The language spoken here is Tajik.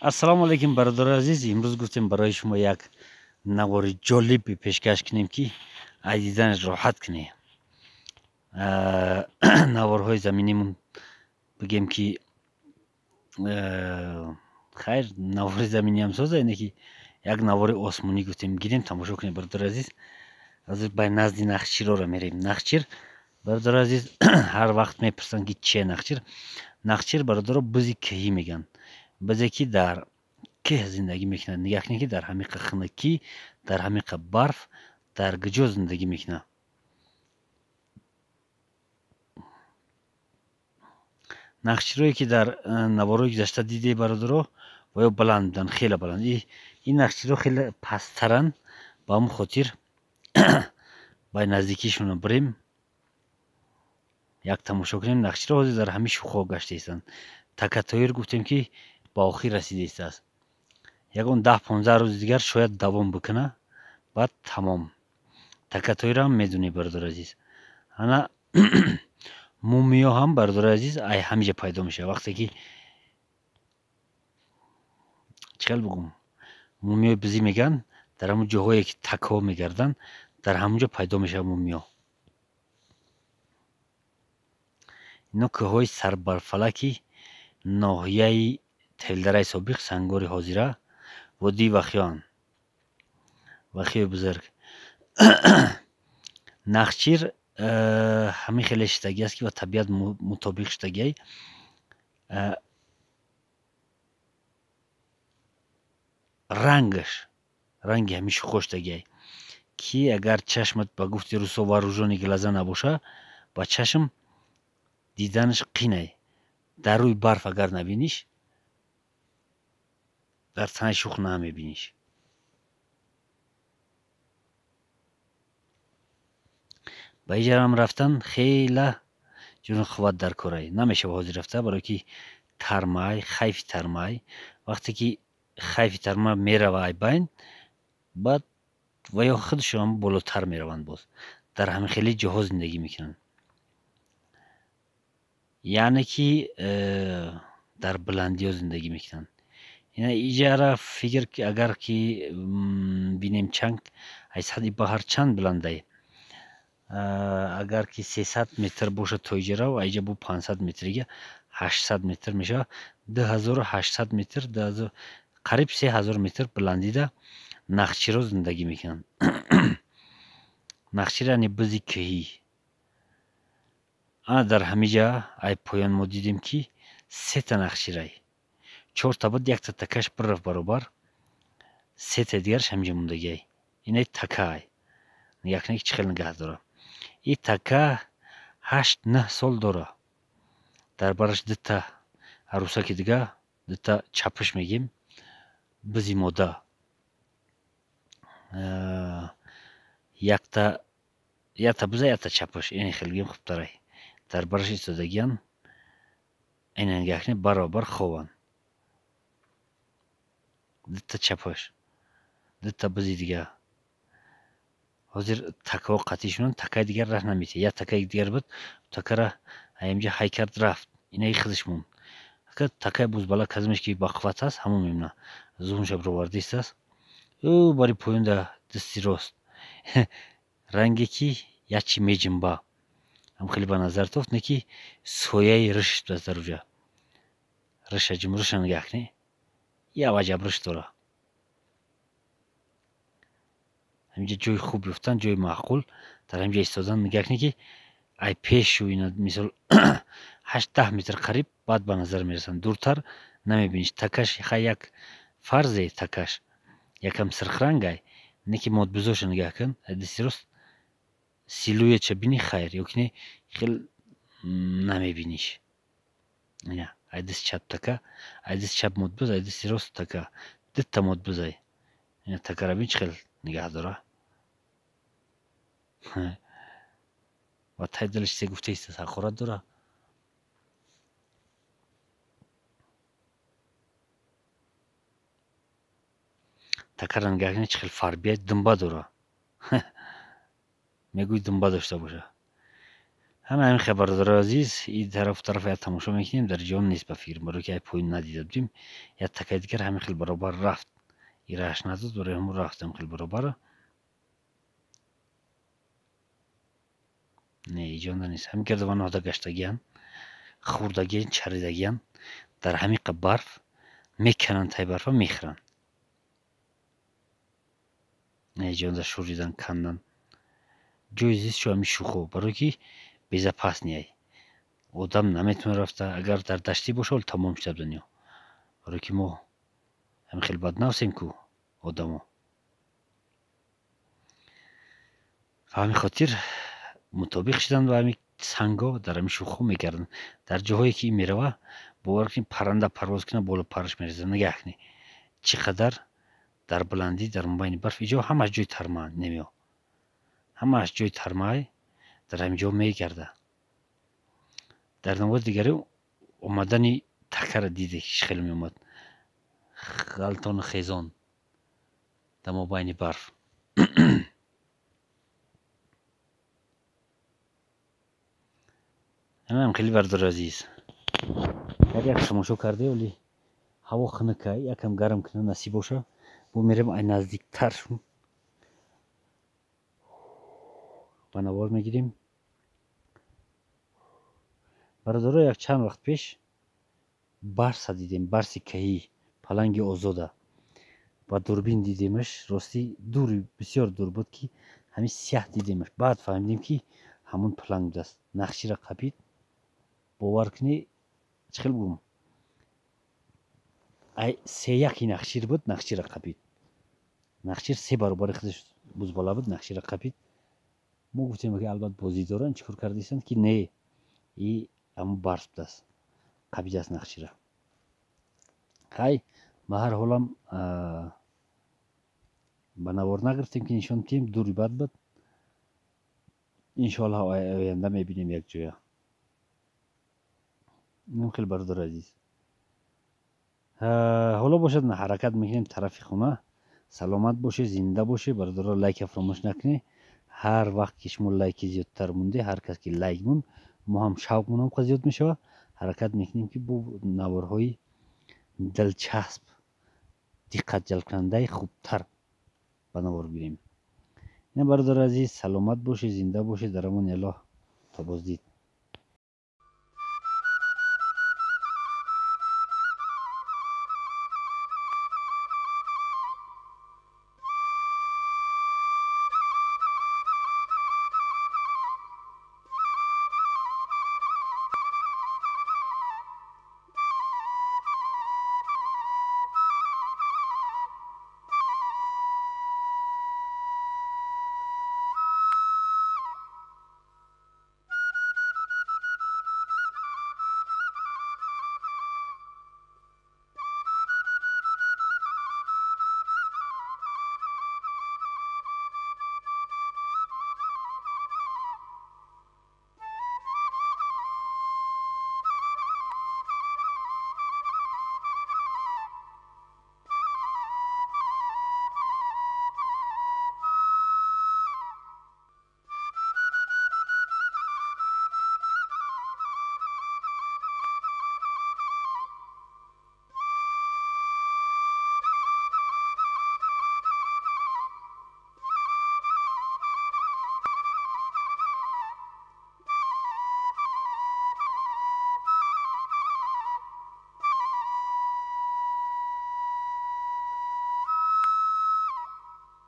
Ассалому алайкум, бародари азиз. Имрӯз гуфтем барои шумо як навори ҷолиб пешкаш кунем, ки аз диданаш роҳат кунем. Наворҳои заминимон бигем, ки хайр, навори заминиам соза, ине ки як навори осмонӣ гуфтем гирем, тамошо кунем, бародари азиз. Ҳозир ба назди нахчирора мерем. Нахчир, бародари азиз, ҳар вақт мепурсанд, ки чие нахчир. Нахчир, бародаро, бузи кӯҳӣ мегӯянд, бузе ки дар кӯҳ зиндагӣ мекунад. Нигаҳ кунед, ки дар ҳамиқа хунукӣ, дар ҳамиқа барф дар куҷо зиндагӣ мекунад. Нахчирое ки дар наворҳои гузашта дидед, бародаро, ва ё баланд буданд, хеле баланд. Ин нахчиро хеле пасттаранд, ба ҳамн хотир ба наздикишона бирем, як тамошо кунем. Нахчиро ҳозир дар ҳамин шухҳо гашта истанд. Такатоир гуфтем, ки ба охир расида истааст, ягон 10-15 рӯзи дигар шояд давом бикуна, баъд тамом. Такатоирам медонӣ, бародари азиз. Ана мумиё ҳам, бародари азиз, ай ҳамиҷа пайдо мешавад. Вақте ки, чӣ хел бугум, мумиёи бизӣ мегӯянд, дар ҳамун ҷоҳое ки такҳо мегарданд, дар ҳамун ҷо пайдо мешавад мумиё. Ино кӯҳҳои сарбарфалаки ноҳияи Телдараи собиқ, Сангори ҳозира, водии Вахиёанд, Вахиёи бузург. Нахчир ҳамин хеле шидагӣ аст, ки ба табиат мутобиқ шудагиай. Рангаш ранги ҳамин шухо шудагиай, ки агар чашмат, ба гуфти русо, вооружённый глаза набоша, ба чашм диданаш қинай. Дар рӯи барф агар набиниш, дар танаи шух намебиниш. Ба иҷарам рафтан хела ҷуну қувват дар корай, намешава ҳозир рафта, барое ки тармай, хайфи тармай. Вақте ки хайфи тарма мерава ай байн, баъд ва ё худшон болотар мераванд, боз дар ҳамин хели ҷоҳо зиндагӣ мекунанд, яъне ки дар баландиҳо зиндагӣ мекунанд. Ина иҷара фикр, агар ки бинем, чанг аз сатҳи баҳр чанд баландай? Агар ки 300 метр бошад то иҷара, аиҷа бо 500 метрига 800 метр мешавад, 2800 метр, қариб 3000 метр баландида нахчиро зиндагӣ мекунанд. Нахчир яъне бузи кӯҳӣ. Ана дар ҳамиҷа ай поён мо дидем, ки сета нахчирай, чорта буд, якта такаш бирафт баробар, сетаи дигараш ҳамиҷа мондагиай. Инай такаай, нигаҳ кунед, ки чӣ хел нигаҳ дора. И така 8-9 сол дора. Дар бараш дута арӯсаки дига, дута чапиш мегем, бузи мода, якта буза, якта чапиш, ин хел гем хубтарай. Дар бараш истодагиян. Ина нигаҳ кунед, баробар хованд. Дута чапаш, дута бузи дига. Ҳозир такаҳо қатъӣ шуданд, такаи дигар раҳ наметиҳад. Як такаи дигар буд, такара ҳаминҷа ҳай кард, рафт, инаи худаш монд. Такаи бузбала казмеш, ки бақувват аст, ҳамон мемона, зунша бироварда истааст. Ӯ бари поёнда, дасти рост, ранге ки як чи меҷимба, ҳам хеле ба назар тофт, не ки сояи риш будааст дар уҷа. Риша ҷумруша нигаҳ кунед, як аҷаб риш дора. Ҳаминҷа ҷои хуб ёфтан, ҷои маъқул, дар ҳаминҷа истодан. Нигаҳ кунед, ки ай пешу ина мисол 8-10 метр қариб баъд ба назар мерасанд, дуртар намебиниш. Такаш хай як фарзе, такаш якам сирхрангай, не ки модбузоша нигаҳ кун, ай дасти рост силуэтша бини, хайр, ё ки не, хел намебиниш. Ай дасти чап така, ай дасти чап модбуз, ай дасти рост така, дута модбузай. Ина такара бин, чӣ хел нигаҳ дора ва тай дилаш се гуфта иста, ҳақорат дора. Такара нигаҳ кунед, чӣ хел фарбият, думба дора, мегӯй думба дошта боша. Ҳана ҳамин хел, бародарои азиз, ин тарафу тараф як тамошо мекунем, дар ҷон нест ба фикр, барое ки ай поин надида будем. Як такаи дигар ҳамин хел баробар рафт, ирааш надод, барои ҳамон рафт ҳамин хел баробар. Не, иҷонда нест. Ҳамин гирду ваноҳда гаштагиян, хӯрдагиян, чаридагиян. Дар ҳамиқа барф мекананд, тай барфа мехӯранд. Не, иҷонда шӯридан, кандан. Ҷои зистшо ҳамин шухо, барое ки безопасный ай. Одам наметавона рафта, агар дар даштӣ боша, ҳол тамом шуда дунё. Барое ки мо ҳамин хел баднафсем ку одамо. Ба ҳамин хотир мутобиқ шуданд ба ҳамин санго, дар ҳамин шухо мегарданд. Дар ҷоҳое ки ин мерава, бовар кунед, парранда парвоз кунад, боло параш мерезад. Нигаҳ кунед, чӣ қадар дар баландӣ, дар мобайни барф. Иҷо ҳамаш ҷои тарма немео, ҳамааш ҷои тармаай, дар ҳамин ҷо мегардад. Дар наводи дигаре омадани такара диде, чӣ хеле меомад, ғалтону хезон дар мобайни барф. Ҳаминам хеле, бародари азиз, дар як тамошо карде, оли ҳаво хунукай, якам гарм кунад, насиб боша, бо мерем ай наздиктар ба навор мегирем. Бародаро, як чанд вақт пеш барса дидем, барси каҳӣ, паланги озода ба дурбин дидемаш. Ростӣ дури бисёр дур буд, ки ҳамин сиёҳ дидемаш. Баъд фаҳмидем, ки ҳамун паланг будааст. Нақшира қапид, бовар кунӣ, чӣ хел бугум, ай сеяки нақшир буд, нақшира қапид. Нақшир се баробари худаш бузбала буд, нақшира қапид. Мо гуфтем, ки албат бозӣ доранд, чӣ кор кардисанд, ки не, и ҳамун барс будааст, қапидааст нақшира. Хай, ба ҳар ҳолам ба навор нагирифтем, ки нишон диҳем, дури бад буд. Иншоаллоҳ, оянда мебинем якҷоя. Инам хеле, бародари азиз. Ҳоло бошад, ҳаракат мекунем тарафи хона. Саломат бошед, зинда бошед, бародаро. Лайка фаромӯш накунед. Ҳар вақт ки шумо лайки зиёдтар монде, ҳар кас ки лайк монд, мо ҳам шавқмон ҳам зиёд мешавад. Ҳаракат мекунем, ки бо наворҳои дилчасп, диққат ҷалбкунандаи хубтар ба навор гирем. Ина, бародари азиз, саломат бошед, зинда бошед, дар амони Аллоҳ, то боздид.